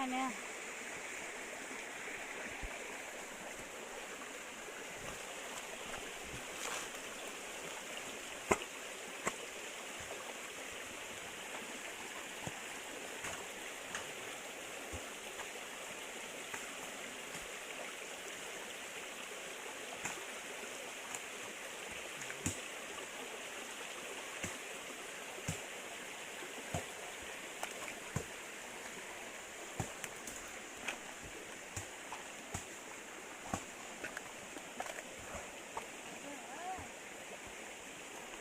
Neb.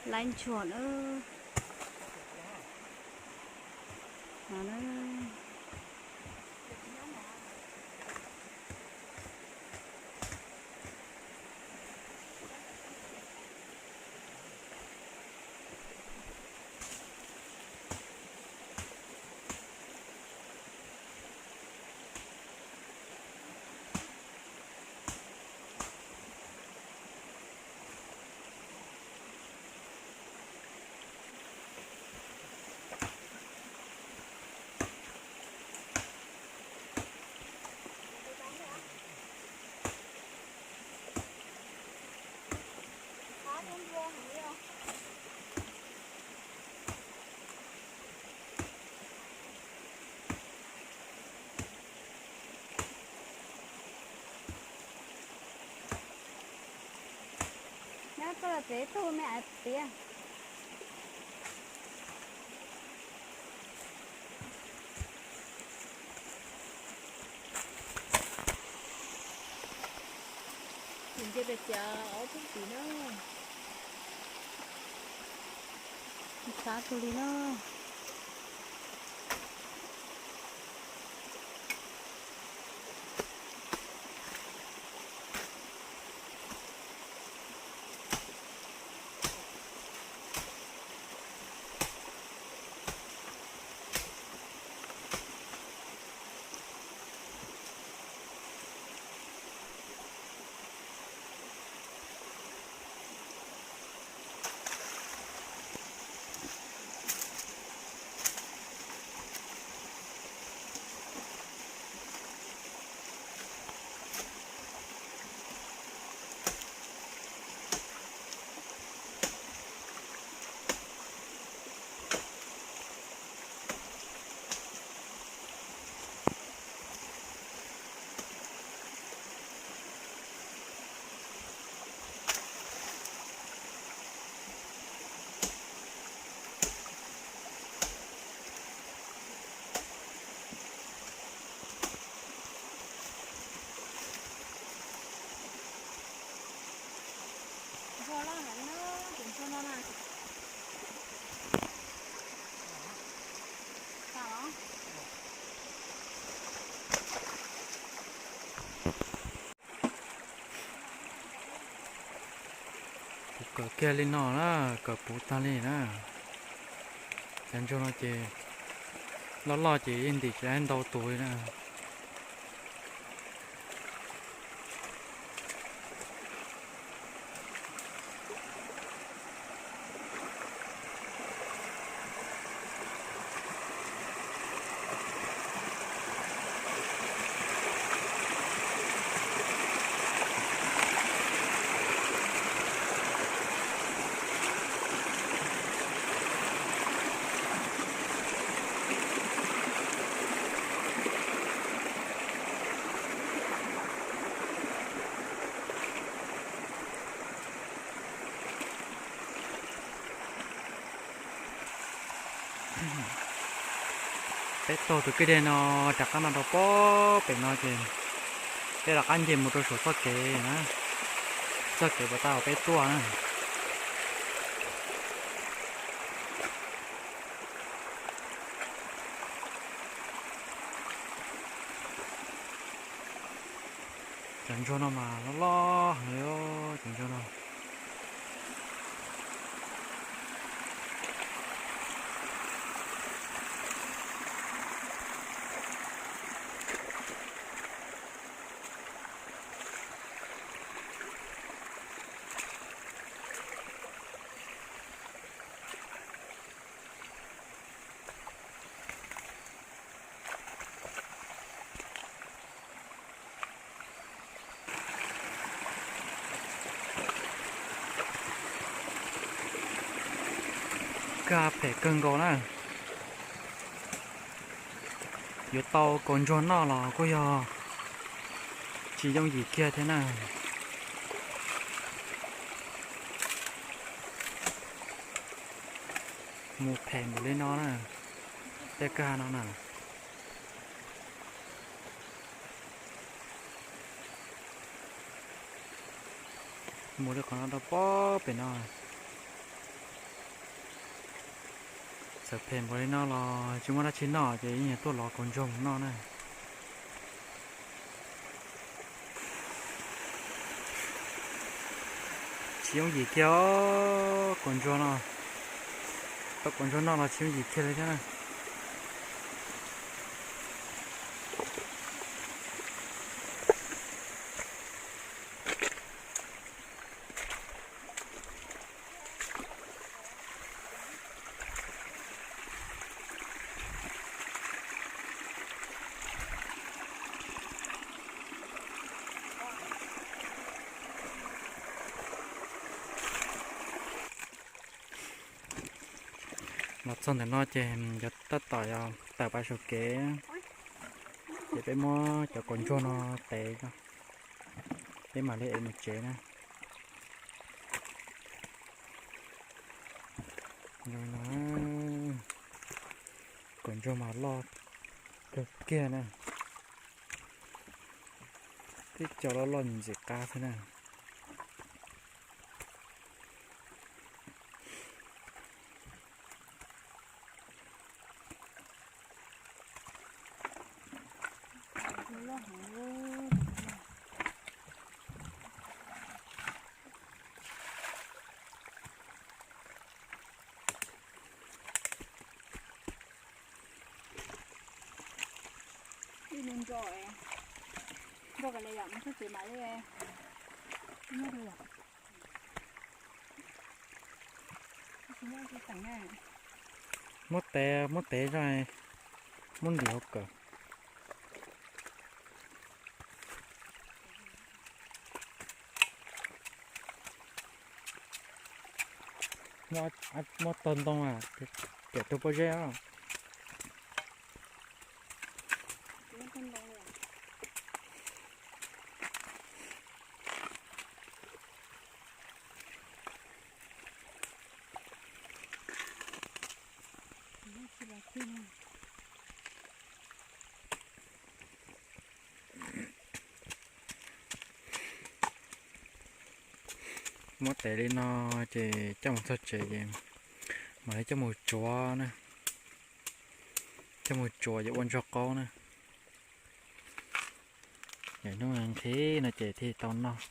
Laiv ntsuag na. No na. Nyob koj los tsev tug me aiv tiav. Nce pem tias ob peb tim na. Xav tus li na. Ntsuag loj heev na, tus ntsuag no na. Tau los. Kuv kawm kiag li no na, kawm puv tag li na. Cov ntsuag no ces loj loj ces yeej ntim tsis ntau tus li na. Peb taug tus kwj deg no rov qab no rau pob pem no ces peb rov qab nce mus rau saum txoj kev na, txoj kev puas tau peb tuaj na. Cov ntsuag no mas loj loj heev li, cov ntsuag no. kag phem kawg nkaus na. Yuav tau kaus ntsuag noj los kuj yog tsis yooj yim kiag thiab na. Mus phem npaum li no na, tej kag no na. Mus li qhov no rau pob pem no. Txawm phem npaum li no los tsis muaj dab tsi noj ces yeej yuav tuaj lov kaus ntsuag mus noj na. Tsis yooj yim kiag os, kaus ntsuag no, tau kaus ntsuag noj los tsis yooj yim kiag li thiab na. Los txog ntawm no ces yuav tab tom yuav tawm pas saum kev, ces peb muab cov kaus ntsuag no tev, peb mam li ev mus tsev na. Kaus ntsuag mas loj kawg kiag na, tib co loj loj ntxim qab xwb na. Muab tev, muab tev zoj, muab ntim hauv kawm. Muab tog ntoo, cawm tug pob zeb os. Muab tev li no ces coj mus txog tsev ces mam li coj mus tsuav na, coj mus tsuav yuav ua ntsuag qaub na. Yog hnub nqhis no ces thiaj tau noj.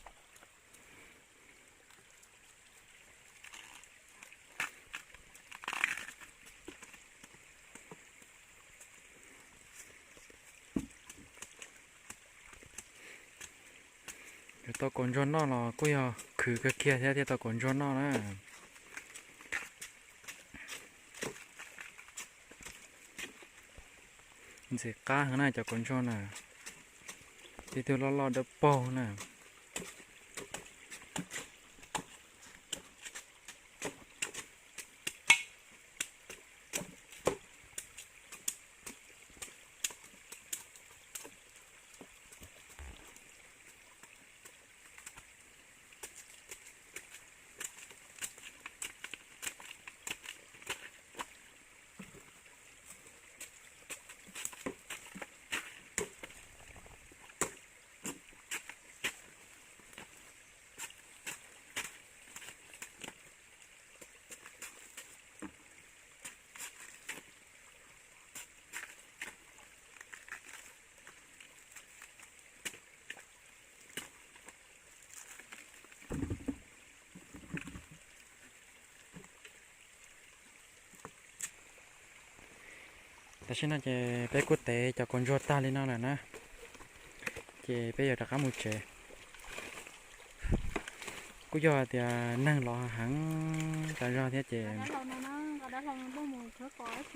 Yuav tau kaus ntsuag noj los kuj yog khwv kawg kiag thiab thiaj tau kaus ntsuag noj na. Ntxim qab heev na cov kaus ntsuag na, tej tug loj loj dawb paug na. Tam sim no ces peb kuj tev cov kaus ntsuag tag li no lawm na, ces peb yuav rov qab mus tsev. Kuj yog hais tias neeg los heev tas zog thiab ces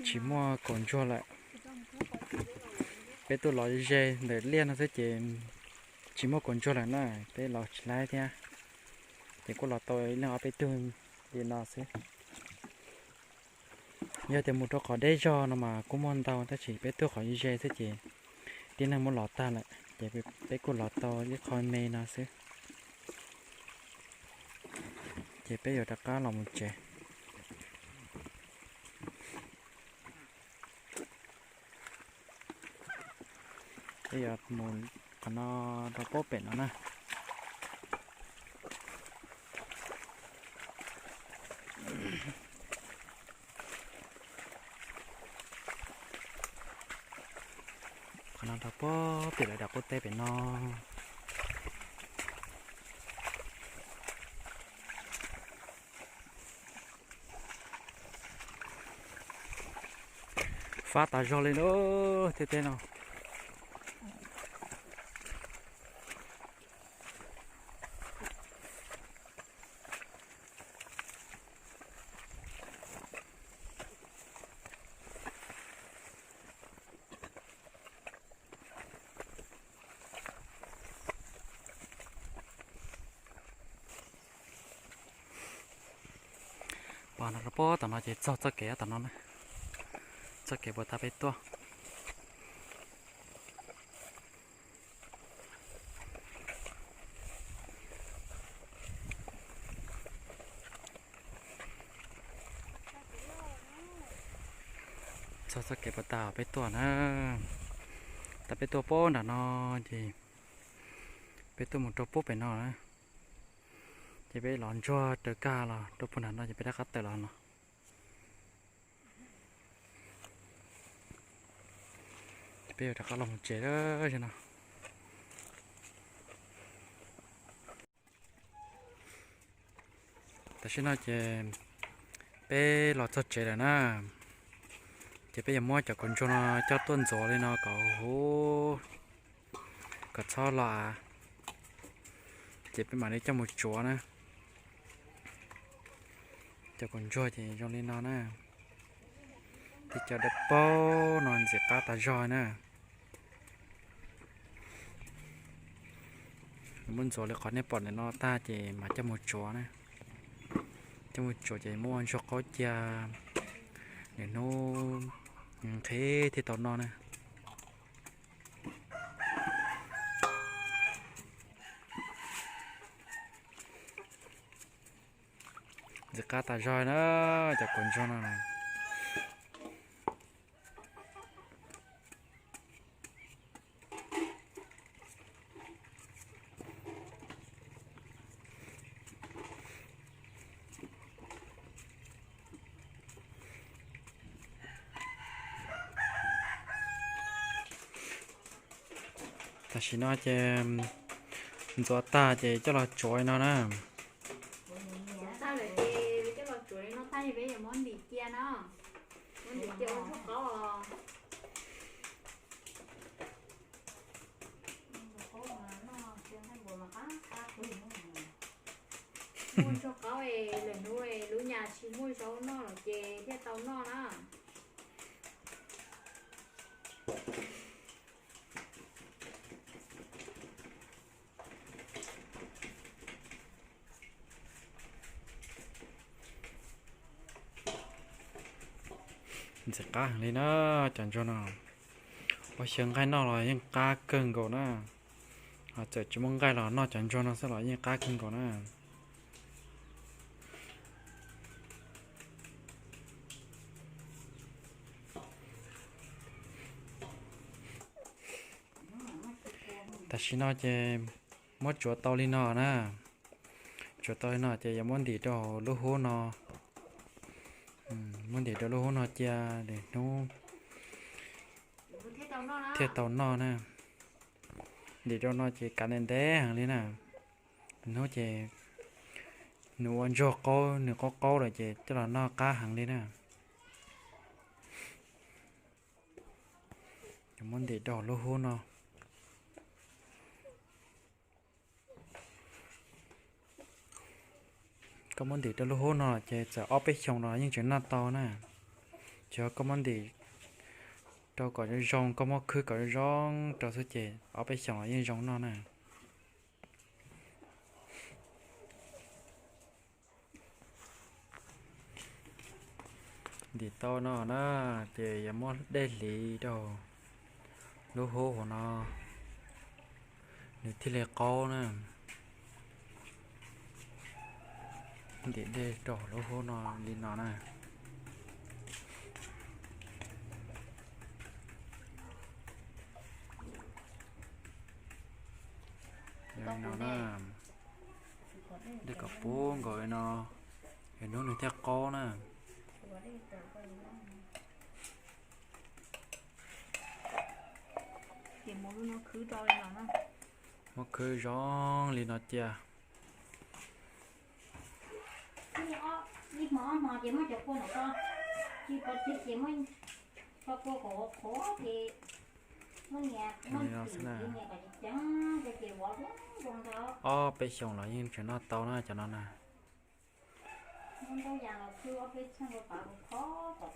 tsis muaj kaus ntsuag lawm. Peb tuaj los ze ntawm liaj no xwb ces tsis muaj kaus ntsuag lawm na, peb los tsis laib thiab, ces kuj los tau ib leeg ob peb tug li no xwb. Yog tias mus rau qhov deb zog no mas kuj muaj ntau tab sis peb tuaj qhov ze xwb ces tib neeg muab lov tag lawm ces peb kuj lov tau ib qho me no xwb. Ces peb yuav rov qab los mus tsev. Peb yuav mus qhov no rau pem no na. Qhov no rau pem lawv daim qub teb pem no. Fab tas zog li lub teb no. Pom no rau pem tom no ces txog txoj kev tom no na. Txoj kev puag ta peb tuaj. Txog txoj kev puag ta peb tuaj na. Thaum peb tuaj pem nram no ces peb tuaj mus rau pem no na. Ces peb los ntsuag raws kag los rau pem nram no ces peb rov qab tawm los no. Ces peb yuav rov qab los mus tsev lawm no. Tam sim no ces peb los txog tsev lawm na. Ces peb yuav muab cov kaus ntsuag no coj tuaj ntxuav li no kom huv, kom txhob lo av. Ces peb mam li coj mus tsuav na. Cov kaus ntsuag ces zoo li no na. Tej cov dawb paug no ntxim qab tas zog na. Muab ntxuav li qhov nej pom ntawm no tag ces mam coj mus tsuav na. Coj mus tsuav ces muab ua ntsuag qaub cia, lwm hnub nqhis thiaj tau noj na. Ntxim qab tas zog na, cov kaus ntsuag no. Tam sim no ces ntxuav tag ces coj los tsuav li no na. Tag lawm ces coj los tsuav li no tag ces peb yuav muab ntim cia na. Muab ntim cia ua ntsuag qaub os. Ua ntsuag qaub es lwm hnub lub nyas tsis muaj zaub noj lawm ces thiaj tau noj na. Ntxim qab heev li na, cov ntsuag no. Ua xyaw nqaij noj los yeej qab kawg nkaus na. Ho txawm tsis muaj nqaij los noj cov ntsuag no xwb los yeej qab kawg nkaus na. Tam sim no ces muab tsuav tau li no na. Tsuav tau li no ces yuav muab ntim rau lub hub no. Muab ntim rau lub hub no cia lwm hnub thiaj tau noj na. Ntim rau no ces kav ntev ntev heev li na. Lwm hnub ces nws ua ntsuag qaub, nws qaub qaub lawm ces coj los noj qab heev li na. Muab ntim rau lub hub no. Koj muab ntim rau lub hub no ces txawm ob peb xyoos los yeej tseem noj tau na. Ces koj muab ntim rau kom zoo zoo, koj muab khwb kom zoo zoo rau xwb ces ob peb xyoos los yeej zoo noj na. Ntim tau no na, ces yuav muab dej hliv rau lub hub hauv no, nws thiaj li qaub na. Ntim dej rau lub hub no li no na. Yog li no na, dej kom puv nkaus li no, es hnub nws thiaj qaub na. Muab khwb zoo li no cia. Ib hmo ob hmo ces muab cov kua no tso, tsis pov tseg ces muab tso kua kom qhuav ces muab nias, muab nias kom ceev ceev ces vov zoo zoo ntag. Ob peb xyoos los yeej tseem noj tau na cov no na. Muab ntaub yas los khwb ob peb txheej rau pab kom khov kom